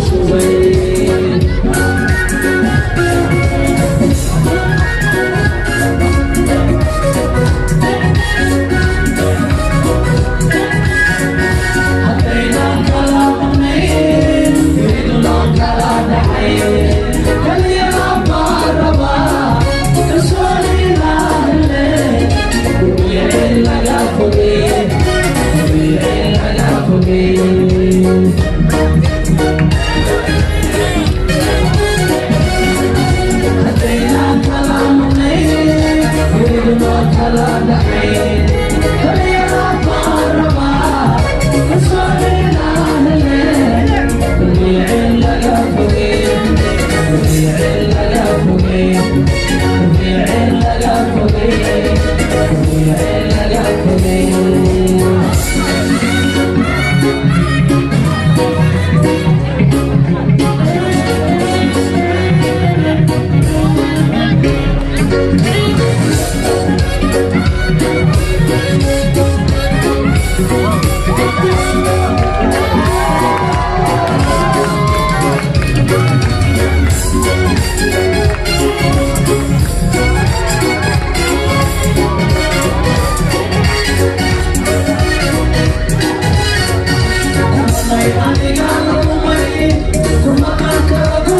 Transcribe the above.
Shubay. Haddaynaan kala maqnayn, miduna kala dhaxayn, kaliya baan rabaa kalsoonida hele, kulmiyacil laga fogeeye, kulmiyacil laga fogeeye. Haddaynaan kala maqnayn, miduna kala dhaxayn, kaliya baan rabaa kalsoonida hele, kulmiyacil laga fogeeye, kulmiyacil laga fogeeye, kulmiyacil laga fogeeye, kulmiyacil laga fogeeye. Aniga la lumay, kuma qanka.